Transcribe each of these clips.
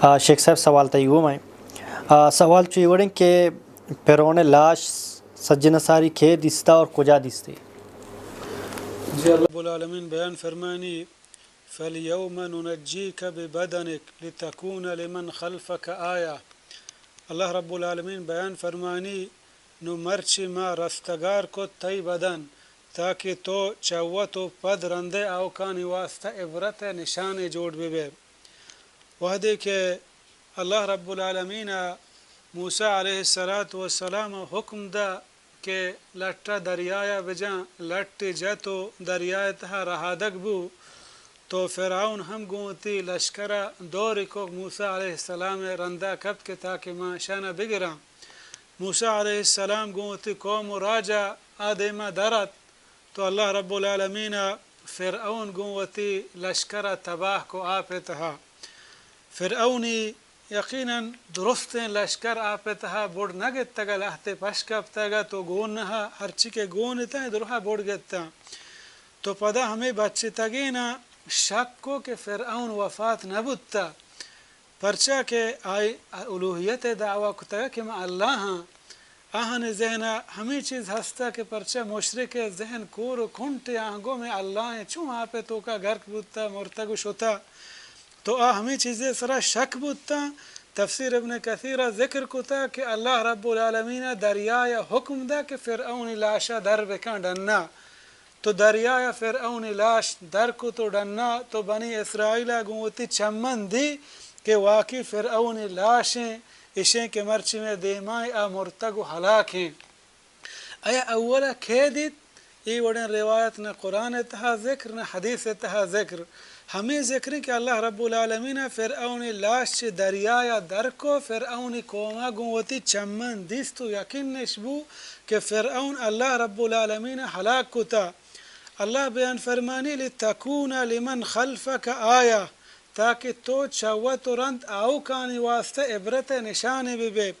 آ، شیخ صاحب، سوال تئی گوما ایں۔ آ، سوال چو اے وڑیں کہ فرعون ءِ لاش سجن ساری کئے دیستا اور کجا دیستی؟ جی، اللہ رب العالمین بیان فرمانی، فَالْيَوْمَ نُنَجِّيكَ بِبَدَنِكَ لِتَكُونَ لِمَنْ خَلْفَكَ آيَةً۔ اللہ رب العالمین بیان فرمانی، نوں مرچی ما رستگار کت تئی بدن، تاکہ تو چہ وت ءُ پد رندے آؤکانی واسطہ عبرت ءِ نشانے جوڑ بہ بئے۔ وہدے کہ اللہ رب العالمین ءَ موسیٰ علیہ الصلوٰۃ والسلام ءَ حکم دا کہ لٹ ءَ دریا ءَ بجاں، لٹے جت ءُ دریا ءِ تہا رہادگ بو، تو فرعون ہم گوں وتی لشکر ءَ دورے کو، موسیٰ علیہ السلام ءِ رندا کپت کہ تاکہ ما اشانا بگراں۔ موسیٰ علیہ السلام گوں وتی قوم ءُ راج ءَ آ دیما در ات، تو اللہ رب العالمین ءَ فرعون گوں وتی لشکر ءَ تباہ کو آپ ءِ تہا۔ فرعونی یقیناً درستیں لشکر آپ ءِ تہا بڑ نہ گتگ ءَ، لہتے پش کپتگ ات ءُ گون ءَ ہرچی کہ گون اتاں، درہا بڑ گتاں۔ تو پدا ہمے بچتگیناں شک کو کہ فرعون وفات نہ بوتا، پرچا کہ آئی الوہیت ءِ دعویٰ کتگ کہ من اللہ آں۔ آہانی ذہن ءَ ہمے چیز ہستا کہ پرچا مشرک ءِ ذہن کور ءُ کنٹے، آہاں گوں مئے اللہ ایں، چوں آپ ءِ توکا گرک بوتا، مرتگ ءُ شتا۔ تو آ ہمے چیزے سرا شک بوتاں۔ تفسیر ابن کثیر ءَ ذکر کتا کہ اللہ رب العالمین ءَ دریا ءَ حکم دا کہ فرعونی لاشا در بکن ڈنا۔ تو دریا ءَ فرعونی لاش در کت ءُ ڈنا، تو بنی اسرائیل ءَ گوں وتی چمن دی کہ واقعی فرعونی لاش ایں، اشیں کہ مرچی مئے دیما ایں، آ مرتگ ءُ ہلاک ایں۔ ایا اولا کئے دیت؟ اے وڑیں روایت نہ قرآن ءِ تہا ذکر، نہ حدیث ءِ تہا ذکر۔ ہمے ذکر ایں کہ اللہ رب العالمین ءَ فرعونی لاش چہ دریا ءَ در کو، فرعونی قوم ءَ گوں وتی چمن دیست ءُ یقین اش بو کہ فرعون اللہ رب العالمین ءَ ہلاک کتا۔ اللہ بیان فرمانی، لِتَكُونَ لِمَنْ خَلْفَكَ آيَةً، تاکہ تو چہ وت ءُ رند آؤکانی واسطہ عبرت ءِ نشانے بہ بئے۔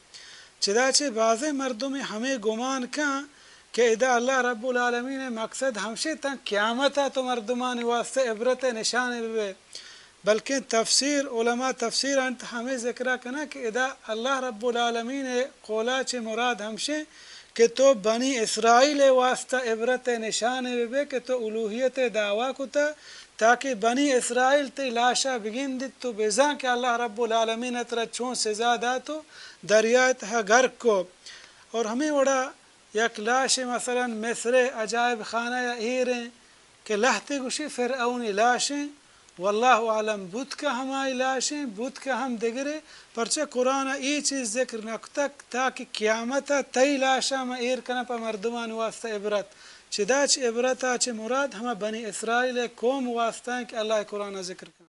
چدا چہ بازیں مردمے ہمے گمان کن کہ ادا اللہ رب العالمین ءِ مقصد ہمشی تاں قیامت ءَ تو مردمانی واسطہ عبرت ءِ نشانے بہ بئے، بلکیں تفسیر، علماء تفسیر انت ہمے ذکر ءَ کناں کہ ادا اللہ رب العالمین ءِ قولا چہ مراد ہمشیں کہ تو بنی اسرائیل ءِ واسطہ عبرت ءِ نشانے بہ بئے کہ تو الوہیت ءِ دعویٰ کتا، تاکہ بنی اسرائیل تئی لاشا بگندیت، تو بزاں کہ اللہ رب العالمین ءَ ترا چون سزا دات ءُ دریا ءِ تہا غرق کو۔ اور ہمے وڑا یک لاشے مثلاً مصر ءِ عجائب خانہ ءَ ایر ایں کہ لہتے گوشی فرعونی لاش ایں، واللہ اعلم، بوت کہ ہمائی لاش ایں، بوت کہ ہم دگرے، پرچہ قرآن ءَ اے چیز ذکر نہ کتگ تاکہ قیامت ءَ تئی لاشاں ما ایر کناں پہ مردمانی واسطہ عبرت۔ چدا چہ عبرت ءَ چہ مراد ہما بنی اسرائیل ءِ قوم واسطہ ایں کہ اللہ ءِ قرآن ءَ ذکر کنت۔